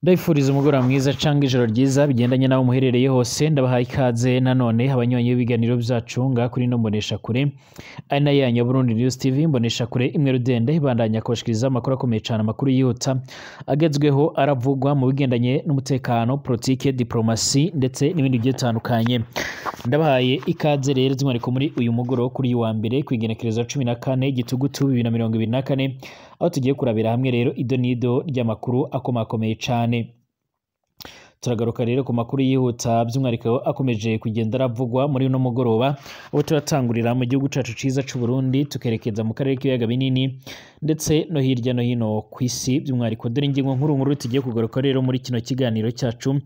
Ndabifuriza umugoroba mwiza canga ijoro ryiza bigendanye n'aho muherereye hose. Ndabahaye ikaze nanone abanywanyi b'ibiganiro byacu ngaha kuri ino mboneshakure ari nayo yanyu ya Burundi News TV, mboneshakure imwe rudende ibandanya kubashikiriza amakuru akomeye cane, amakuru yihuta agezweho aravugwa mu bigendanye n'umutekano, politike, diplomasi ndetse n'ibindi bigiye bitandukanye. Ndabahaye ikaze rero by'umwihariko muri uyu mugoroba kuri uyu wa mbere kw'igenekerezo 14 Gitugutu 2024, aho tugiye kurabira hamwe rero ido n'ido ry'amakuru akomakomeye cane. Turagaruka rero ku makuru yihuta by'umwihariko akomeje kugenda aravugwa muri uno mugoroba, aho turatangurira mu gihugu cacu ciza c'u Burundi, tukerekeza mu karere k'ibiyaga binini ndetse no hirya no hino ku isi by'umwihariko. Dore ingingo nkuru nkuru tugiye kugaruka rero muri kino kiganiro cyacu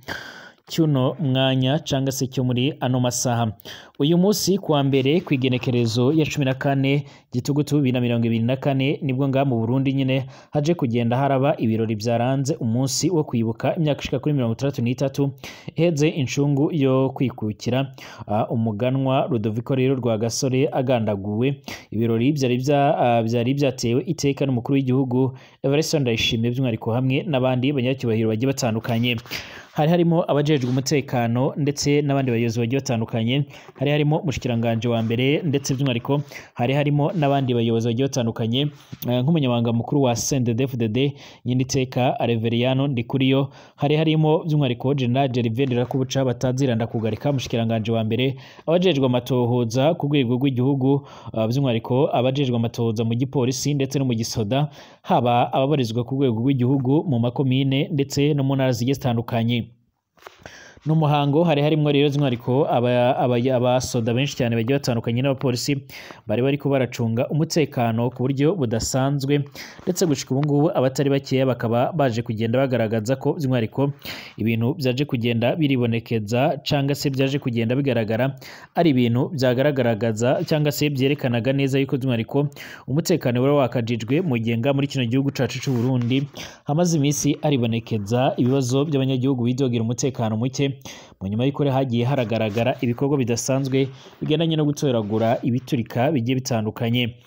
cy'uno mwanya canga se cyo muri ano masaha. Uyu munsi kuwa mbere kw'igenekerezo ya 14 Gitugutu 2024, nibwo ngaha mu Burundi nyine haje kugenda haraba ibirori byaranze umunsi wo kwibuka imyaka ishika kuri 63 iheze incungu yo kwikukira umuganwa Rudoviko rero Rwagasore agandaguwe. Ibirori byari byatewe iteka n'umukuru w'igihugu Evariste Ndayishimiye by'umwihariko hamwe n'abandi banyacyubahiro bagiye batandukanye. Hari harimo abajejwe umutekano ndetse n'abandi bayobozi bagiye batandukanye, hari harimo umushikiranganje wa mbere ndetse by'umwihariko hari harimo n'abandi bayobozi bagiye batandukanye nk'umunyamabanga mukuru wa CNDD-FDD Nyiniteka Reveriyano Ndikuriyo, hari harimo by'umwihariko General Gervais Ndirakobuca bataziranda kugarika umushikiranganje wa mbere, abajejwe amatohoza ku rwego rw'igihugu by'umwihariko abajejwe amatohoza mu gipolisi ndetse no mu gisoda, haba ababarizwa ku rwego rw'igihugu mu makomine ndetse no mu ntara zigiye zitandukanye. N'umuhango hari harimwo rero by'umwihariko abasoda benshi cyane bagiye batandukanye n'abapolisi bari bariko baracunga umutekano ku buryo budasanzwe, ndetse gushika ubu ngubu abatari bakeya bakaba baje kugenda bagaragaza ko by'umwihariko ibintu byaje kugenda biribonekeza canga se byaje kugenda bigaragara ari ibintu byagaragaraza cyangwa se byerekanaga neza yuko by'umwihariko umutekano wari wakajijwe mu gihe muri kino gihugu cacu c'u Burundi hamaze iminsi aribonekeza ibibazo by'abanyagihugu bidogera umutekano muke. Mu nyuma y'uko hagiye haragaragara ibikorwa bidasanzwe bigendanye no gutoragura ibiturika bigiye bitandukanye.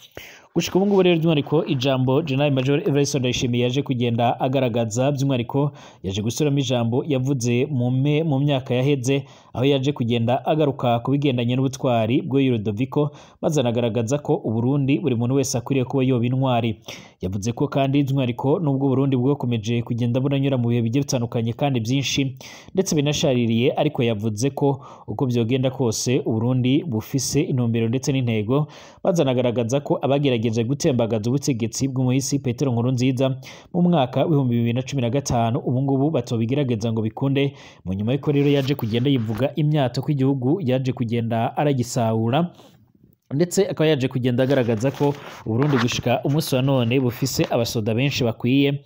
Gushika ubu ngubu rero by'umwihariko ijambo General Major Evariste Ndayishimiye yaje kugenda agaragaza by'umwihariko yaje gusubiramo ijambo yavuze mu myaka yaheze, aho yaje kugenda agaruka ku bigendanye n'ubutwari bw'uyu Rudoviko, maze anagaragaza ko Uburundi buri muntu wese akwiriye kuba yoba intwari. Yavuze ko kandi by'umwihariko nubwo Uburundi bwakomeje kugenda buranyura mu bihe bigiye bitandukanye kandi byinshi ndetse binashaririye, ariko yavuze ko uko byogenda kose Uburundi bufise intumbero ndetse n'intego, maze anagaragaza ko abagerageje gutembagaza ubutegetsi bw'umuhisi Petero Nkurunziza mu mwaka w'2015 ubu ngubu batobigerageza ngo bikunde. Mu nyuma y'uko rero yaje kugenda yivuga imyato ko igihugu yaje kugenda aragisahura, ndetse akaba yaje kugenda agaragaza ko Uburundi gushika umunsi wa none bufise abasoda benshi bakwiye,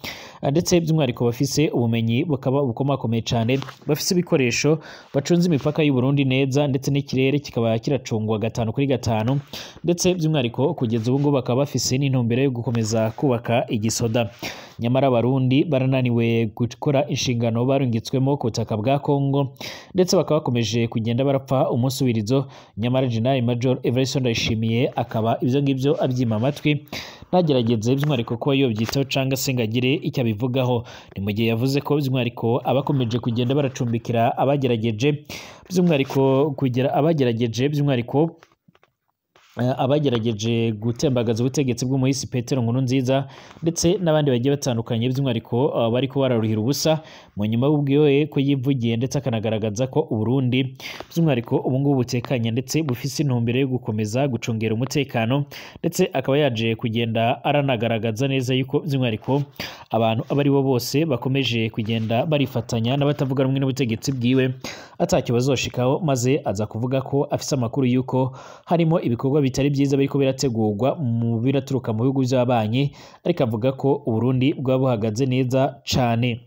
ndetse by'umwihariko bafise ubumenyi bukaba bukomakomeye cane, bafise ibikoresho, bacunze imipaka y'u Burundi neza ndetse n'ikirere kikaba kiracungwa 5 kuri 5, ndetse by'umwihariko kugeza ubu ngubu bakaba bafise n'intumbero yo gukomeza kubaka igisoda. Nyamara Abarundi barananiwe gukora inshingano barungitswemo ku butaka bwa Kongo, ndetse bakaba bakomeje kugenda barapfa umusubirizo. Nyamara General Major Evariste Ndayishimiye akaba ibyo ngibyo abyima amatwi, ntagerageze by'umwihariko kuba yobyitaho canga se ngo agire icyo abivugaho. Ni mu gihe yavuze ko by'umwihariko abakomeje kugenda baracumbikira abagerageje by'umwihariko kugira abagerageje by'umwihariko abagerageje gutembagaza ubutegetsi bw'umuhisi Petero Nkurunziza ndetse n'abandi bagiye batandukanye by'umwihariko bariko bararuhira ubusa. Mu nyuma y'ubwiwe ko yivugiye ndetse akanagaragaza ko Uburundi by'umwihariko ubu ngubu butekanye ndetse bufise intumbero yo gukomeza gucungera umutekano, ndetse akaba yaje kugenda aranagaragaza neza yuko by'umwihariko abantu abari bo bose bakomeje kugenda barifatanya n'abatavuga rumwe n'ubutegetsi bwiwe atacyo bazoshikaho, maze aza kuvuga ko afise amakuru yuko harimo ibikorwa bitari byiza biriko birategurwa mu biraturuka mu bihugu by'abanyi, ariko avuga ko Uburundi bwaba buhagaze neza cane.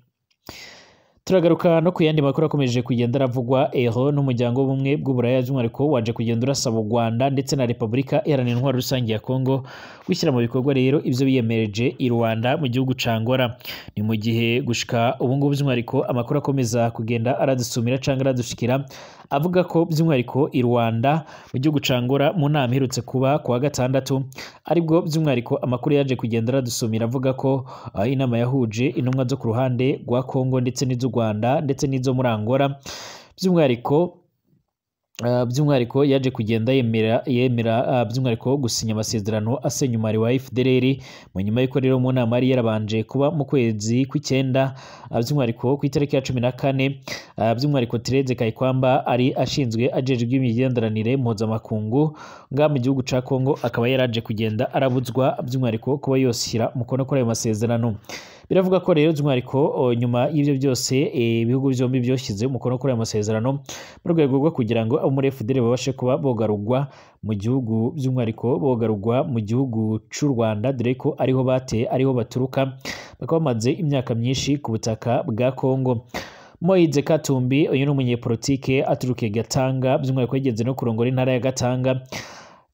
Turagaruka no ku yandi makuru akomeje kugenda aravugwa. Eho n'umuryango w'ubumwe bw'Uburaya by'umwihariko waje kugenda urasaba u Rwanda ndetse na Repubulika Iharanira Intwaro Rusange ya Kongo gushyira mu bikorwa rero ibyo biyemereje i Rwanda mu gihugu ca Angola. Ni mu gihe gushika ubu ngubu by'umwihariko amakuru akomeza kugenda aradusumira canke aradushikira avuga ko by'umwihariko i Rwanda mu gihugu ca Angola mu nama iherutse kuba ku wa gatandatu, aribwo by'umwihariko amakuru yaje kugenda aradusumira avuga ko inama yahuje intumwa zo ku ruhande rwa Kongo ndetse n'iz'u Rwanda ndetse n'izo muri Angola, by'umwihariko yaje kugenda yemera by'umwihariko gusinya amasezerano asenya umubare wa FDLR, mu nyuma y'uko rero mu nama yari yarabanje kuba mu kwezi kw'icyenda, by'umwihariko ku itariki ya 14, by'umwihariko Therese Kayikwamba ari ashinzwe ajejwe imigenderanire mpuzamakungu nga mu gihugu ca Kongo, akaba yaraje kugenda arabuzwa by'umwihariko kuba yoshyira umukono kuri ayo masezerano. Biravuga ko rero by'umwihariko nyuma y'ibyo byose ibihugu byombi byoshyize umukono kuri ayo masezerano mu rwego rwo kugira ngo abo muri FDLR babashe kuba bogarurwa mu gihugu, by'umwihariko bogarurwa mu gihugu c'u Rwanda, dore ko ariho bateye, ariho baturuka, bakaba bamaze imyaka myinshi ku butaka bwa Kongo. Moise Katumbi uyu ni umunyepolitike aturuka Gatanga, by'umwihariko yigeze no kurongora intara ya Gatanga,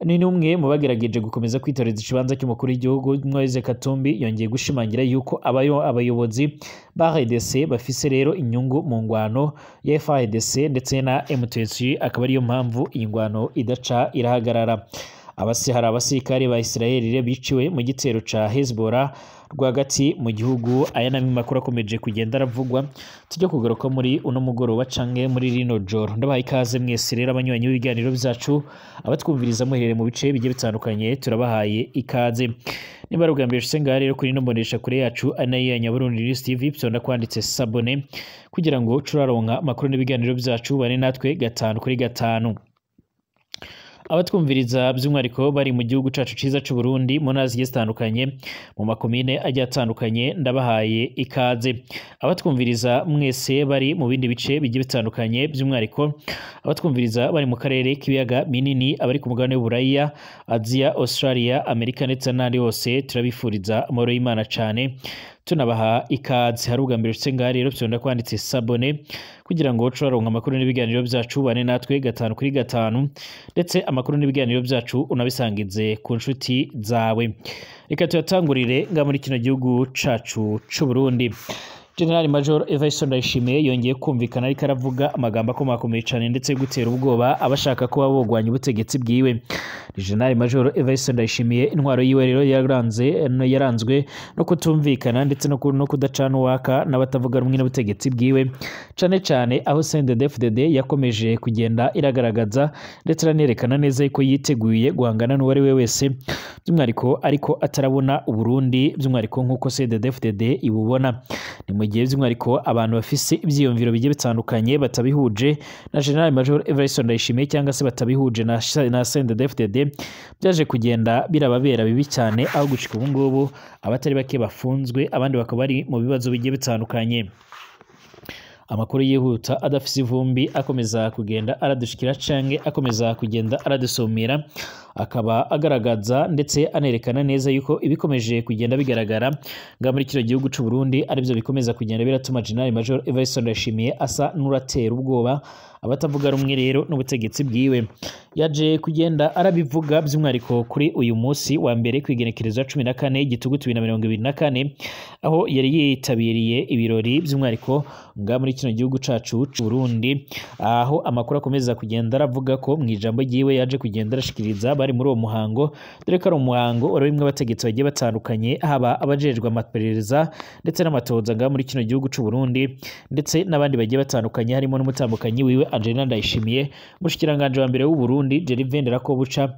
ni umwe mu bagerageje gukomeza kwitoreza ikibanza cy'umukuru w'igihugu. Moise Katumbi yongeye gushimangira yuko abayobozi ba RDC bafise rero inyungu mu ngwano ya FARDC ndetse na M23, akaba ariyo mpamvu iyi ngwano idaca irahagarara. Hari abasirikare ba Israel biciwe mu gitero ca Hezbollah rwagati mu gihugu. Aya namwe makuru akomeje kugenda aravugwa, tujya kugaruka muri uno mugoroba canke muri rino joro. Ndabaha ikaze mwese rero abanywanyi b'ibiganiro byacu, abatwumviriza muherere mu bice bigiye bitandukanye, turabahaye ikaze. Niba ari ubwa mbere ushitse ngaha rero kuri ino mbonesha kure yacu anayi ya Nyaburundi News TV, byonda kwanditse sabone kugira ngo curaronka amakuru n'ibiganiro byacu, bane natwe 5 kuri 5. Abatwumviriza by'umwihariko bari mu gihugu cacu ciza c'u Burundi mu ntara zigiye zitandukanye, mu makomine agiye atandukanye, ndabahaye ikaze. Abatwumviriza mwese bari mu bindi bice bigiye bitandukanye, by'umwihariko abatwumviriza bari mu karere k'ibiyaga binini, abari ku mugabane w'Uburaya, Aziya, Australia, Amerika ndetse n'ahandi hose, turabifuriza amahoro y'Imana cane, tunabaha ikaze. Hari ubwa mbere ushitse ngaha rero byonda kwanditse sabone kugira ngo ucaronka amakuru n'ibiganiro byacu, bane natwe 5 kuri 5, ndetse amakuru n'ibiganiro byacu unabisangize ku nshuti zawe. Reka tuyatangurire nga muri kino gihugu cacu c'u Burundi. General Major Evariste Ndayishimiye yongeye kumvikana ariko aravuga amagambo akomakomeye cyane ndetse gutera ubwoba abashaka kuba bogwanya ubutegetsi bwiwe. General Major Evariste Ndayishimiye intwaro yiwe rero yaranzwe no kutumvikana ndetse no kudacana uwaka n'abatavuga rumwe n'ubutegetsi bwiwe, cyane cyane aho CNDD-FDD yakomeje kugenda iragaragaza ndetse iranerekana neza ko yiteguye guhangana n'uwari we wese, by'umwihariko ariko atarabona Uburundi by'umwihariko nk'uko CNDD-FDD ibubona. Ni mu gihe by'umwihariko abantu bafise ibyiyumviro bigiye bitandukanye batabihuje na General Major Evariste Ndayishimiye cyangwa se batabihuje na CNDD-FDD, byaje kugenda birababera bibi cyane, aho gushika ubu ngubu abatari bake bafunzwe, abandi bakaba bari mu bibazo bigiye bitandukanye. Amakuru yihuta adafise ivumbi akomeza kugenda aradushikira canke akomeza kugenda aradusumira, akaba agaragaza ndetse anerekana neza yuko ibikomeje kugenda bigaragara nga muri kino gihugu c'u Burundi arivyo bikomeza kugenda biratuma General Major Evariste Ndayishimiye asa n'uratera ubwoba abatavuga rumwe rero n'ubutegetsi bwiwe. Yaje kugenda arabivuga by'umwihariko kuri uyu munsi wa mbere kwigenekereza 14 Gitugutu 2024, aho yari yitabiriye ibirori by'umwihariko nga muri kino gihugu cacu c'u Burundi, aho amakuru akomeza kugenda aravuga ko mu ijambo ryiwe yaje kugenda arashikiriza bari muri uwo muhango, dore ko ari umuhango wari urimwo abategetsi bagiye batandukanye, haba abajejwe amaperereza ndetse n'amatohoza nga muri kino gihugu c'u Burundi ndetse n'abandi bagiye batandukanye, harimo n'umutambukanyi wiwe Angelina Ndayishimiye, umushikiranganje wa mbere w'u Burundi Gervais Nderakobuca,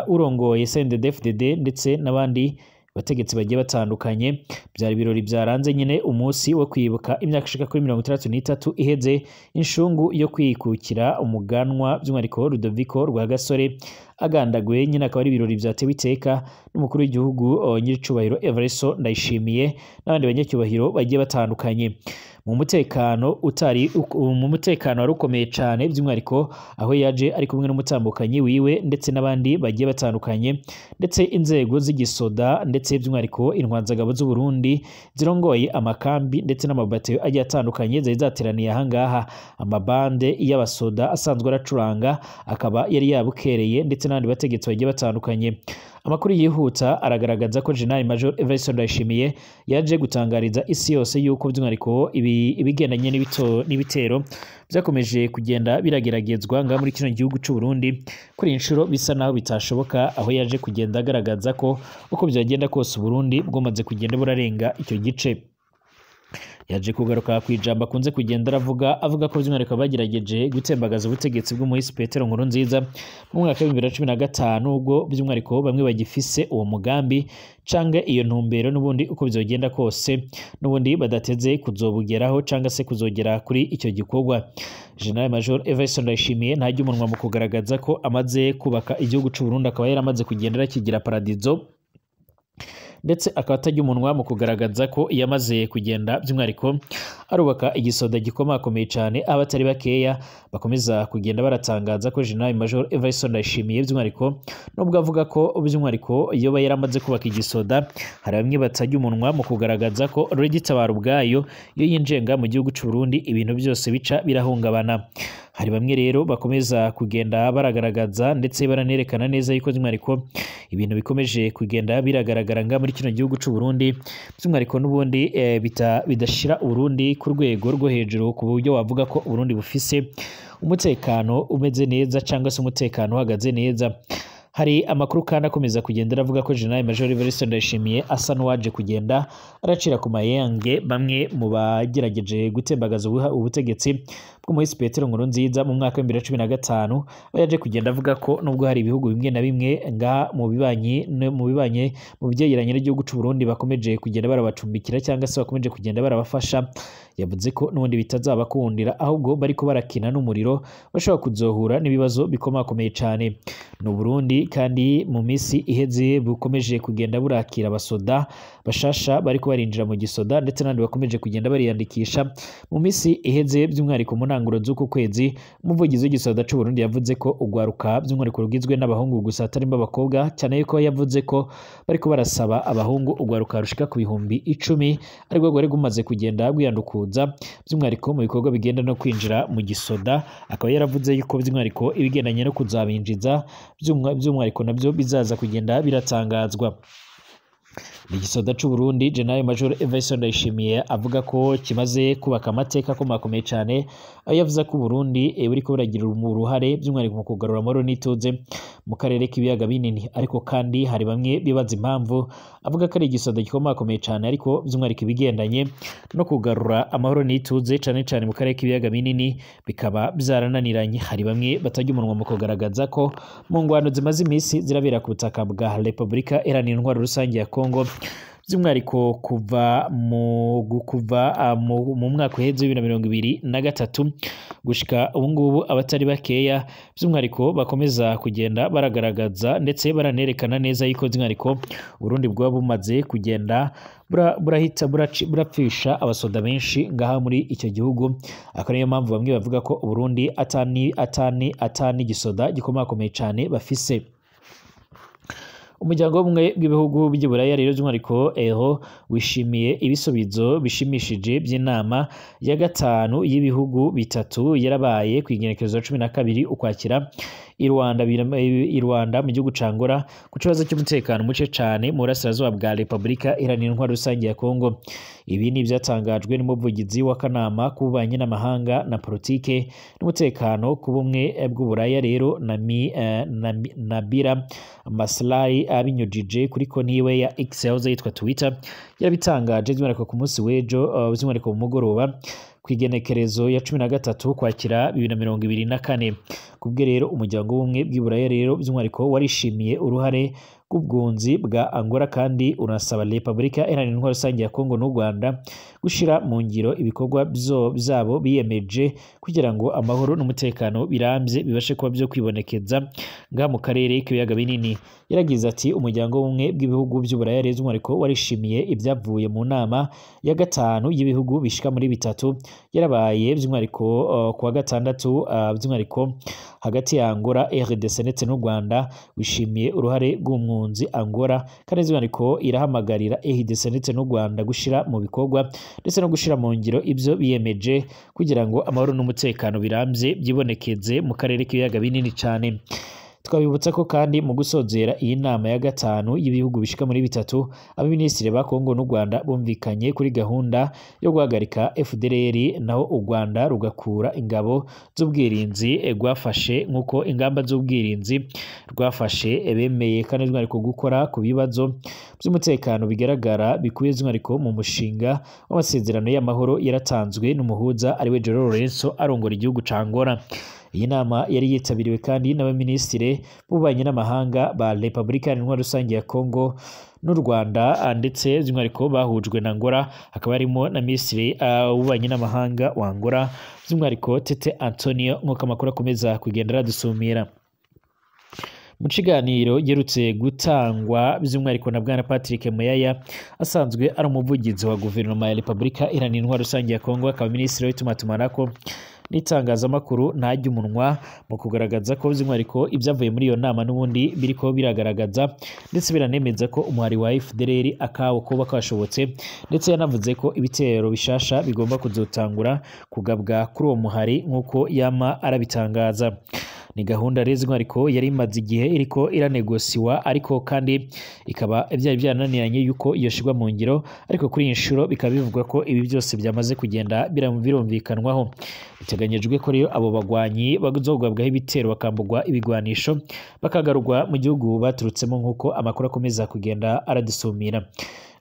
urongoye CNDD-FDD ndetse n'abandi bategetsi bagiye batandukanye. Byari ibirori byaranze nyine umunsi wo kwibuka imyaka ishika kuri 63 iheze inshungu yo kwikukira umuganwa by'umwihariko Rudoviko Rwagasore agandaguye nyine, akaba ari ibirori byatewe iteka n'umukuru w'igihugu nyiricubahiro Evariste Ndayishimiye n'abandi banyacyubahiro bagiye batandukanye. Mu mutekano utari mu mutekano wari ukomeye cyane by'umwihariko aho yaje ari kumwe n'umutambukanyi wiwe ndetse n'abandi bagiye batandukanye, ndetse inzego z'igisoda ndetse by'umwihariko intwanzagabo z'u Burundi zirongoye amakambi ndetse n'amabateyo agiye atandukanye zari zateraniye aha ngaha. Amabande y'abasoda asanzwe aracuranga akaba yari yabukereye ndetse n'abandi bategetsi bagiye batandukanye. Amakuru yihuta aragaragaza ko General Major Evariste Ndayishimiye yaje gutangariza isi yose yuko by'umwihariko ibigendanye n'ibitero byakomeje kugenda birageragezwa nga muri kino gihugu c'u Burundi kuri inshuro bisa naho bitashoboka, aho yaje kugenda agaragaza ko uko byagenda kose Burundi bwomaze kugenda burarenga icyo gice. Yaje kugaruka ku ijambo akunze kugenda aravuga, avuga ko by'umwihariko bagerageje gutembagaza ubutegetsi bw'umuhisi Petero Nkurunziza mu mwaka wa 2015, ubwo by'umwihariko bamwe bagifise uwo mugambi canke iyo ntumbero, n'ubundi uko bizogenda kose n'ubundi badateze kuzobugeraho canga se kuzogera kuri icyo gikorwa. General Major Evariste Ndayishimiye ntajya umunwa mu kugaragaza ko amaze kubaka igihugu c'u Burundi, akaba yaramaze kugenda kigira paradizo, ndetse akaba atajya umunwa mu kugaragaza ko yamaze kugenda by'umwihariko arubaka igisoda gikomakomeye cyane. Abatari bakeya bakomeza kugenda baratangaza ko General Major Evariste Ndayishimiye by'umwihariko nubwo avuga ko by'umwihariko yoba yaramaze kubaka igisoda, hari bamwe batajya umunwa mu kugaragaza ko Regitabara ubwayo iyo yinjenga mu gihugu c'u Burundi ibintu byose bica birahungabana. Hari bamwe rero bakomeza kugenda baragaragaza ndetse baranerekana neza yuko by'umwihariko ibintu bikomeje kugenda biragaragara nga muri kino gihugu c'u Burundi, by'umwihariko n'ubundi bidashira Burundi ku rwego rwo hejuru ku buryo wavuga ko Burundi bufise umutekano umeze neza cyangwa se umutekano uhagaze neza. Hari amakuru kandi akomeza kugenda aravuga ko General Major Evariste Ndayishimiye asa n'uwaje kugenda aracira ku mayange bamwe mu bagerageje gutembagaza ubutegetsi bw'umuhisi Petero Nkurunziza mu mwaka wa 2015, aho yaje kugenda avuga ko nubwo hari ibihugu bimwe na bimwe nga mu bibanyi mu bibanye mu byegeranye n'igihugu c'u Burundi bakomeje kugenda barabacumbikira cyangwa se bakomeje kugenda barabafasha, yavuze ko n'ubundi bitazabakundira ahubwo bariko barakina n'umuriro bashobora kuzohura n'ibibazo bikomakomeye cyane. N'u Burundi kandi mu minsi iheze bukomeje kugenda burakira abasoda bashasha bariko barinjira mu gisoda, ndetse n'abandi bakomeje kugenda bariyandikisha mu minsi iheze. By'umwihariko mu ntangiriro z'uku kwezi, umuvugizi w'igisoda c'u Burundi yavuze ko ugwaruka by'umwihariko rugizwe n'abahungu gusa hatarimo abakobwa, cyane yuko yavuze ko bariko barasaba abahungu ugwaruka rushika ku 10,000 ariko rwari rumaze kugenda rwiyandukuza by'umwihariko mu bikorwa bigenda no kwinjira mu gisoda. Akaba yaravuze yuko by'umwihariko ibigendanye no kuzabinjiza by'umwihariko nabyo bizaza kugenda biratangazwa. Igisoda c'u Burundi General Major Evariste Ndayishimiye avuga ko kimaze kubaka amateka akomakomeye cyane, aho yavuze ko Burundi buriko buragira uruhare by'umwihariko mu kugarura amahoro n'ituze mu karere k'ibiyaga binini. Ariko kandi hari bamwe bibaza impamvu avuga ko ari igisoda gikomakomeye cyane, ariko by'umwihariko ibigendanye no kugarura amahoro n'ituze cyane cyane mu karere k'ibiyaga binini bikaba byarananiranye. Hari bamwe batajya umunwa mu kugaragaza ko mu ngwano zimaze iminsi zirabera ku butaka bwa Repubulika Iharanira Intwaro Rusange ya Kongo, by'umwihariko kuva mu mwaka uheze 2023 gushika ubu ngubu, abatari bakeya by'umwihariko bakomeza kugenda baragaragaza ndetse baranerekana neza yuko by'umwihariko Burundi bwaba bumaze kugenda burahita burapfisha abasoda benshi ngaha muri icyo gihugu. Akaba niyo mpamvu bamwe bavuga ko Burundi atani gisoda gikomakomeye cyane bafise. Umuryango w'ubumwe bw'ibihugu by'Iburaya rero by'umwihariko eho wishimiye ibisubizo bishimishije by'inama ya gatanu y'ibihugu bitatu yarabaye ku igenekerezo 12 Ukwakira i Rwanda mu gihugu ca Angola ku kibazo cy'umutekano muce cyane mu burasirazuba bwa Repubulika Iharanira Intwaro Rusange ya Kongo. Ibi ni ibyatangajwe n'umuvugizi w'akanama k'ububanyi n'amahanga na politike n'umutekano ku bumwe bw'Uburaya rero Nabila Maslahi abinyujije kuri konti yiwe ya X yahoze yitwa Twitter, yarabitangaje by'umwihariko ku munsi w'ejo by'umwihariko mu mugoroba ku igenekerezo ya 13 Ukwakira 2024. Kubwe rero umuryango w'ubumwe bw'Iburaya rero by'umwihariko warishimiye uruhare rw'ubwunzi bwa Angola, kandi unasaba Repubulika Iharanira Intwaro Rusange ya Kongo n'u Rwanda gushira mu ngiro ibikorwa byabo biyemeje kugira ngo amahoro n'umutekano birambye bibashe kuba byo kwibonekeza nga mu karere k'ibiyaga binini. Yaragize ati umuryango w'ubumwe bw'ibihugu by'Uburaya rero by'umwihariko warishimiye ibyavuye mu nama ya gatanu y'ibihugu bishika muri bitatu yarabaye by'umwihariko kuwa gatandatu by'umwihariko hagati ya Angola, RDC ndetse n'u Rwanda. Wishimiye uruhare rw'umwunzi Angola kandi by'umwihariko irahamagarira RDC ndetse n'u Rwanda gushira mu bikorwa ndetse no gushira mu ngiro ibyo biyemeje kugira ngo amahoro n'umutekano birambye byibonekeze mu karere k'ibiyaga binini cyane. Twabibutsa ko kandi mu gusozera iyi nama ya gatanu y'ibihugu bishika muri bitatu, abaminisitiri ba Kongo n'u Rwanda bumvikanye kuri gahunda yo guhagarika FDLR, naho u Rwanda rugakura ingabo z'ubwirinzi rwafashe, nk'uko ingamba z'ubwirinzi rwafashe bemeye kandi by'umwihariko gukora ku bibazo by'umutekano bigaragara bikubiye by'umwihariko mu mushinga w'amasezerano y'amahoro yaratanzwe n'umuhuza ariwe João Lourenço arongora igihugu ca Angola. Iyi nama yari yitabiriwe kandi n'abaminisitiri b'ububanyi n'amahanga ba Repubulika Iharanira Rusange ya Kongo n'u Rwanda, ndetse by'umwihariko bahujwe na Angola, hakaba harimo na minisitiri w'ububanyi n'amahanga wa Angola by'umwihariko Tete Antonio, nk'uko amakuru akomeza kugenda aradusumira. Mu kiganiro giherutse gutangwa by'umwihariko na Bwana Patrick Muyaya asanzwe ari umuvugizi wa guverinoma ya Repubulika Iharanira Rusange ya Kongo, akaba minisitiri w'itumatumanako n'itangazamakuru, ntajya umunwa mu kugaragaza ko by'umwihariko ibyavuye muri iyo nama n'ubundi biriko biragaragaza ndetse biranemeza ko umuhari wa FDLR akawo kuba kashobotse, ndetse yanavuze ko ibitero bishasha bigomba kuzotangura kugabwa kuri uwo muhari nk'uko yama arabitangaza. Ni gahunda rero by'umwihariko yari imaze igihe iriko iranegosiwa, ariko kandi ikaba byari byarananiranye yuko yoshirwa mu ngiro, ariko kuri iyi nshuro bikaba bivugwa ko ibi byose byamaze kugenda birumvikanwaho. Biteganyijwe ko rero abo bagwanyi bazogabwaho ibitero bakambugwa ibigwanisho bakagarurwa mu gihugu baturutsemo, nk'uko amakuru akomeza kugenda aradusumira.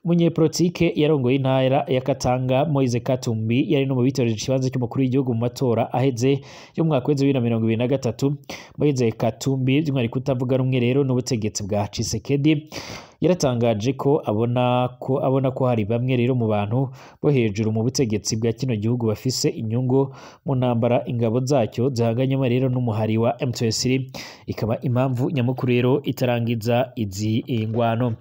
Umunyepolitike yarongoye intara ya Katanga Moise Katumbi yari no mu bitoreje ikibanza cy'umukuru w'igihugu mu matora aheze yo mu mwaka wa 2023. Moise Katumbi by'umwihariko utavuga rumwe rero n'ubutegetsi bwa Tshisekedi, yaratangaje ko abona ko hari bamwe rero mu bantu bo hejuru mu butegetsi bwa kino gihugu bafise inyungu mu ntambara ingabo zacyo zihanganyemo rero n'umuhari wa M23, ikaba impamvu nyamukuru rero itarangiza izi ngwano.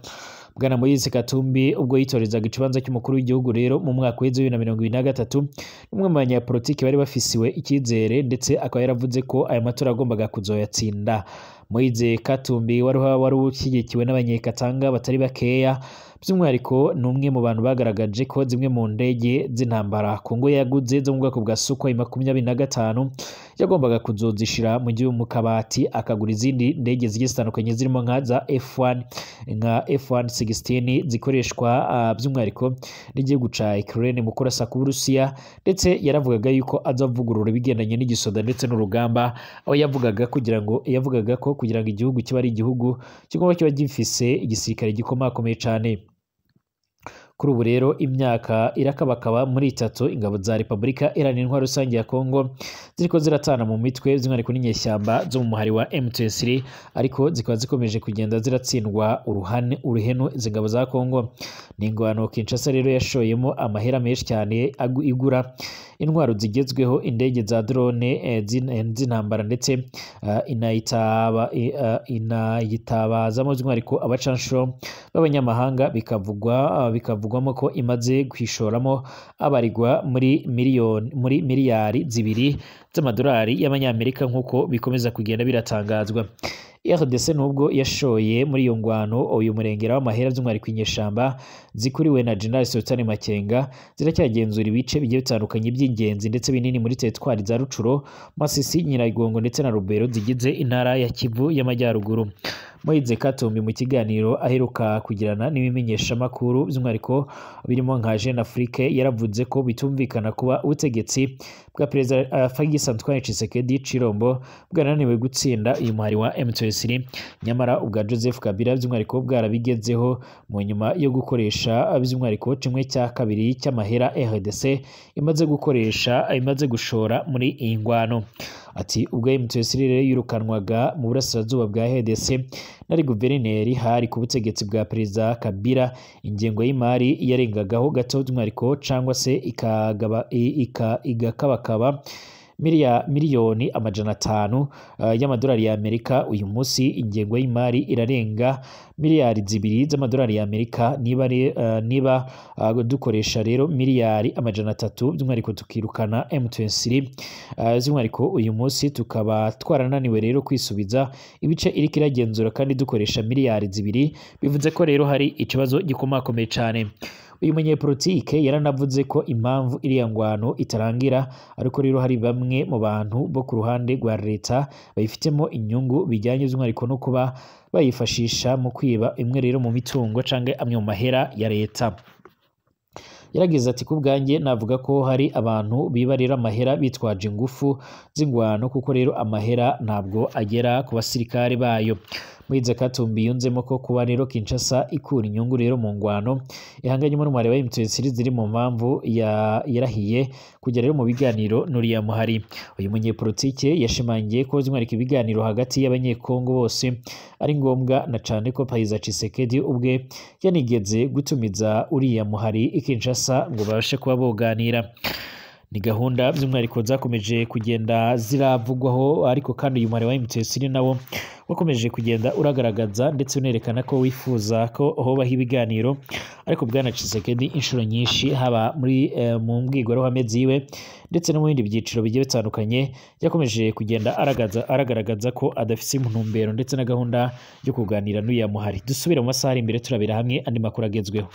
Bwana Moise Katumbi ubwo yitorezaga ikibanza cy'umukuru w'igihugu rero mu mwaka wa 2023, umwe mu banyapolitiki bari bafisiwe icyizere, ndetse akaba yaravuze ko aya matora agombaga kuzoyatsinda. Moise Katumbi wari ushyigikiwe n'abanyekatanga batari bakeya, by'umwihariko ni umwe mu bantu bagaragaje ko zimwe mu ndege z'intambara Kongo yaguze zo mu bwoko bwa Sukhoi 25 yagombaga kuzozishira mu gihugu mu kabati, akagura izindi ndege zigiye zitandukanye zirimo nka za F1 nka F116 zikoreshwa by'umwihariko n'igihugu ca Ukraine mu kurasa ku Burusiya, ndetse yaravugaga yuko azavugurura ibigendanye n'igisoda ndetse n'urugamba, aho yavugaga ko kugira ngo igihugu kiba ari igihugu kigomba kiba gifise igisirikare gikomakomeye cane. Kuri ubu rero imyaka irakabakaba muri itatu ingabo za Repubulika Iharanira Intwaro Rusange ya Kongo ziriko ziratana mu mitwe by'umwihariko n'inyeshyamba zo mu muhari wa M23, ariko zikaba zikomeje kugenda ziratsindwa uruhenu izi ngabo za Kongo. Ni ingwano Kinshasa rero yashoyemo amahera menshi cyane igura intwaro zigezweho, indege za drone z'intambara, ndetse inayitabazamo by'umwihariko abacanshuro b'abanyamahanga, bikavugwamo ko imaze kwishoramo abarigwa muri miliyari 2 z'amadolari y'amanyamerika, nk'uko bikomeza kugenda biratangazwa. RDC nubwo yashoye muri iyo ngwano uyu murengera w'amahera by'umwihariko inyeshamba zikuriwe na General Sultan Makenga ziracyagenzura ibice bigiye bitandukanye by'ingenzi ndetse binini muri teritwari za Rucuro, Masisi, Nyiragongo ndetse na Rubero zigize intara ya Kivu y'Amajyaruguru. Moise Katumbi mu kiganiro aheruka kugirana n'ibimenyeshamakuru by'umwihariko birimo nka Jeune Afrique, yaravuze ko bitumvikana kuba ubutegetsi bwa Perezida Felix Antoine Tshisekedi Tshilombo bwarananiwe gutsinda uyu muhari wa M23, nyamara ubwa Joseph Kabila by'umwihariko bwarabigezeho mu nyuma yo gukoresha by'umwihariko 1/2 cy'amahera RDC imaze gushora muri iyi ngwano. Ati ubwo M23 rero yirukanwaga mu burasirazuba bwa RDC nari guverineri hari ku butegetsi bwa Perezida Kabila, ingengo y'imari yarengagaho gato by'umwihariko cyangwa se igakabakaba miliyoni 500 y'amadolari y'Amerika. Uyu munsi ingengo y'imari irarenga miliyari 2 z'amadolari y'Amerika. Niba dukoresha rero miliyari 300 by'umwihariko tukirukana M23 by'umwihariko uyu munsi tukaba twarananiwe rero kwisubiza ibice iriko iragenzura kandi dukoresha miliyari 2, bivuze ko rero hari ikibazo gikomakomeye cyane. Uyu munyepolitike yaranavuze ko impamvu iriya ngwano itarangira ariko rero hari bamwe mu bantu bo ku ruhande rwa leta bayifitemo inyungu bijyanye by'umwihariko no kuba bayifashisha mu kwiba imwe rero mu mitungo canke amwe mu mahera ya leta. Yaragize ati ku bwanjye navuga ko hari abantu biba rero amahera bitwaje ingufu z'ingwano, kuko rero amahera ntabwo agera ku basirikare bayo. Moise Katumbi yunzemo ko kuba rero Kinshasa ikura inyungu rero mu ngwano ihanganyemo n'umuhari wa M23 ziri mu mpamvu yarahiye kujya rero mu biganiro n'uriya muhari. Uyu munyepolitike yashimangiye ko by'umwihariko ibiganiro hagati y'abanyekongo bose ari ngombwa, na cane ko Perezida Tshisekedi ubwe yanigeze gutumiza uriya muhari i Kinshasa ngo babashe kuba boganira. Ni gahunda by'umwihariko zakomeje kugenda ziravugwaho, ariko kandi uyu muhari wa M23 nawo wakomeje kugenda uragaragaza ndetse unerekana ko wifuza ko hobaho ibiganiro, ariko Bwana Tshisekedi inshuro nyinshi haba muri mu mbwirwaruhame ziwe ndetse no mu bindi byiciro bigiye bitandukanye yakomeje kugenda aragaragaza ko adafise intumbero ndetse na gahunda yo kuganira n'uyu muhari. Dusubire mu masaha ari imbere turabira hamwe andi makuru agezweho.